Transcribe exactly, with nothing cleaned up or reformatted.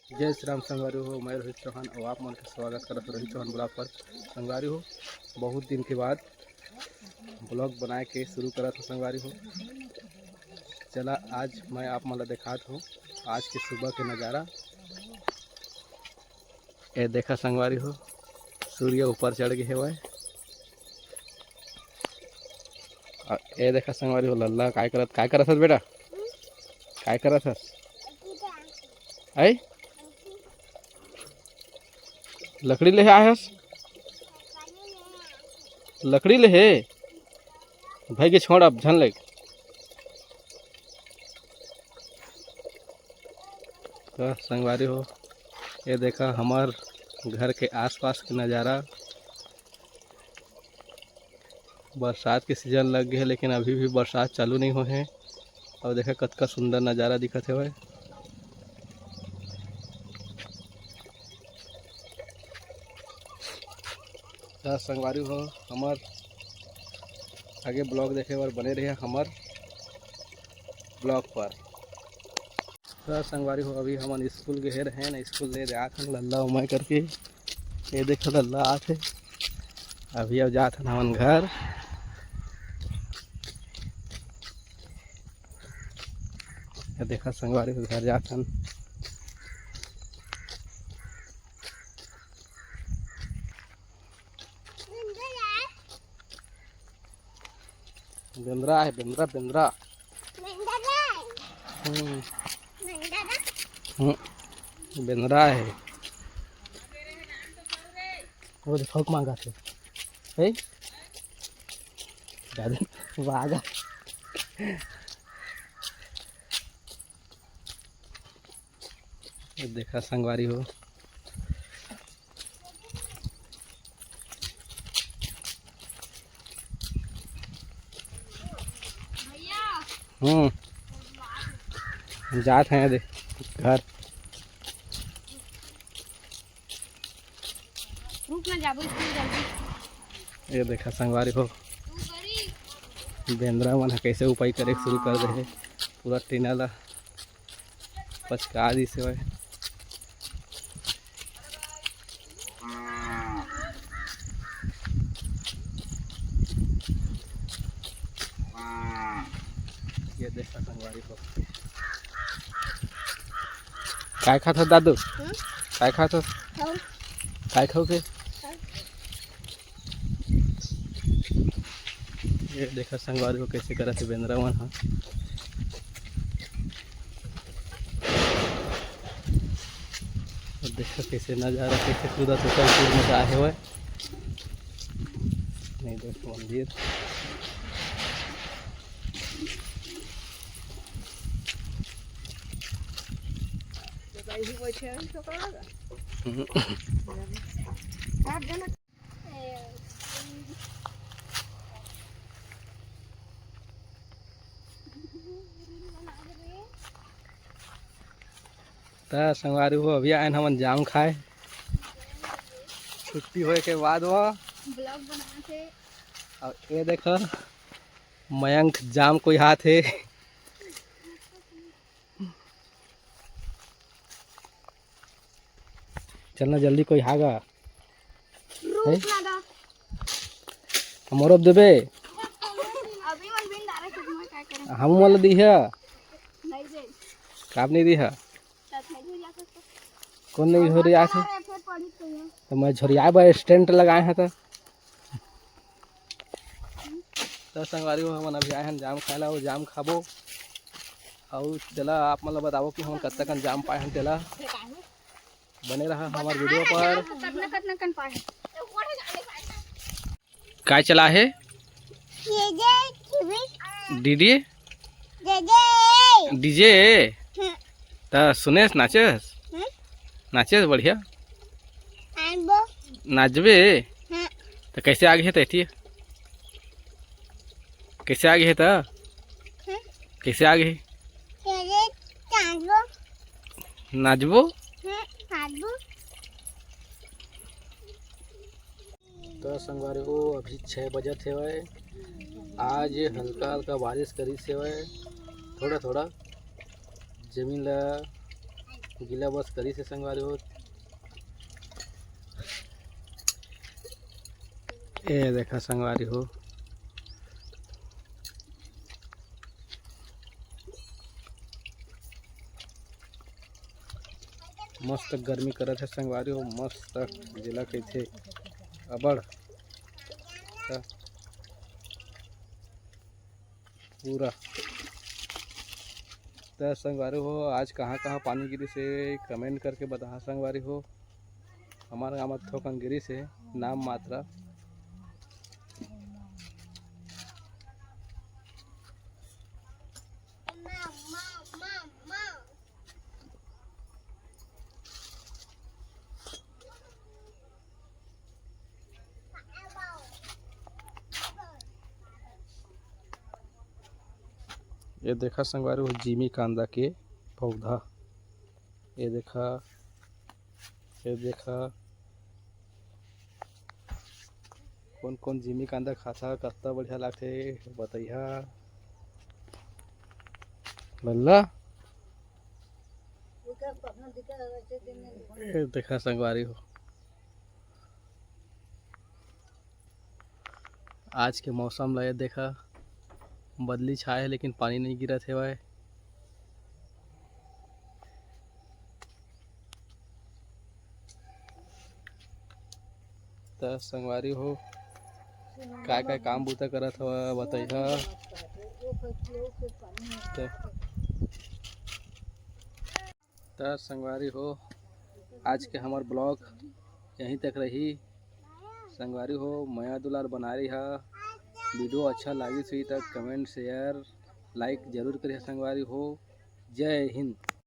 जय श्री राम संगवारी हो, मैं रोहित चौहान और आप मन के स्वागत करत हो रोहित चौहान ब्लॉग पर। संगवारी हो, बहुत दिन के बाद ब्लॉग बनाए के शुरू करत हो संगवारी हो। चला, आज मैं आप मन ला दिखात हूँ आज के सुबह के नज़ारा। ये देखा संगवारी हो, सूर्य ऊपर चढ़ गए हवय। अउ ये देखा संगवारी हो, लल्ला काय करत, काय करत हस बेटा? काय करत हस? ऐ? लकड़ी ले आए हस? लकड़ी ले हे? भाई के छोड़, अब झन ले। तो संगवारी हो, ये देखा हमर घर के आसपास के नज़ारा। बरसात के सीजन लग गए हे, लेकिन अभी भी बरसात चालू नहीं होए हे। अउ देखा कतका सुंदर नज़ारा दिखत हवय। त संगवारी हो, हमर आगे ब्लॉग देखे बर बने रहिए हमर ब्लॉग पर। त संगवारी हो, अभी हमन स्कूल गए रहेन, स्कूल ले जात हन लल्ला उमाय करके। ये देखो लल्ला आत हे। अभी अब जात हन हमन घर। ये देखा संगवारी हो, घर जात हन। बेंदरा है, बेंदरा, बेंदरा। हम्म। हम्म। बेंदरा है। वो देखो, मांगा थे। ए? दादा, वो आ गया। ये देखा संगवारी हो। हम्म, जात हैं दे घर। रुक ना, जाबो स्कूल जल्दी। ये देखा संगवारी हो, बेंदरा मन ह कैसे उपाय करे शुरू कर दे हे। पूरा टीना ला पचका दिस हवय। ये देखा संगवारी हो। काय खात हस दादू? हम्म? काय खात हस? खाऊ। काय खाऊ के? खाऊ। ये देखा संगवारी हो कैसे करत हे बेंदरा मन ह। और देखा कैसे नजारा, कैसे कूदा तो कल पूर मजा आए हुए। नहीं दोस्त मंदिर। हम्म। त संगवारी हो, अभी आयन हमन जाम खाए, छुट्टी होए के बाद वो। ब्लॉग बनाते। अब ये देखो, मयंक जाम कोई हाथ है। चलना जल्दी, कोई हागा। रुक हैं? ना दा। हमरो देबे। अभी मन बिन डारे खेत में काय करें? हम मन ला दिहा। नहीं दे। काब नहीं दिहा? तब नहीं दे जाते तो। कौन नहीं हो रही आज? अरे, फिर पड़ी तो है। तो मैं झोरिया बा स्टैंड लगाए हैं तो। त संगवारी हो, हमन अभी आए हन जाम खाए ला, अउ जाम खाबो। अउ चला आप मन ला बताबो कि हमन कतका कन जाम पाए हन तेला। बने रहा हमर वीडियो पर। कतना, कतना कन पाए हन। काय चला हे? ये जे टीवी। डीजे? जे जे। डीजे? हम्म। त सुनेस नाचेस? हम्म। नाचेस बढ़िया? आनबो। नाचबे? हम्म। त कैसे आगे हे त एती? कैसे आगे हे त? हम्म। कैसे आगे हे? तेरे चांदो। नाचबो? हम्म, नाचबो। त संगवारी हो, अभी छः बजत हेवय। आज हल्का हल्का बारिश करिस हेवय, थोड़ा थोड़ा जमीन ला गीला बस करिस हे संगवारी हो। ए देखा संगवारी हो, मस्त गर्मी करत हे संगवारी हो, मस्त जेला कहिथे अबड़। त पूरा त संगवारी हो, आज कहाँ कहाँ पानी गिरिस हे, कमेंट करके बताहा संगवारी हो। हमार गाँव म थोकन गिरिस हे, नाम मात्र। ये देखा संगवारी हो, जिमी कांदा के पौधा। ये देखा, ये देखा, कौन कौन जिमी कांदा खाता, कत्ता बढ़िया लागथे, बतैहा। बल्ला, ये देखा संगवारी हो, आज के मौसम ला ये देखा, बदली छाए हे लेकिन पानी नहीं गिरत हेवय। त संगवारी हो, काय काय काम बूता करत हव, बतैहा। त त संगवारी हो, आज के हमर ब्लॉग यहीं तक रही। संगवारी हो, मया दुलार बनाए रहा। वीडियो अच्छा लागिस होही त कमेंट, शेयर, लाइक जरूर करिहा संगवारी हो। जय हिंद।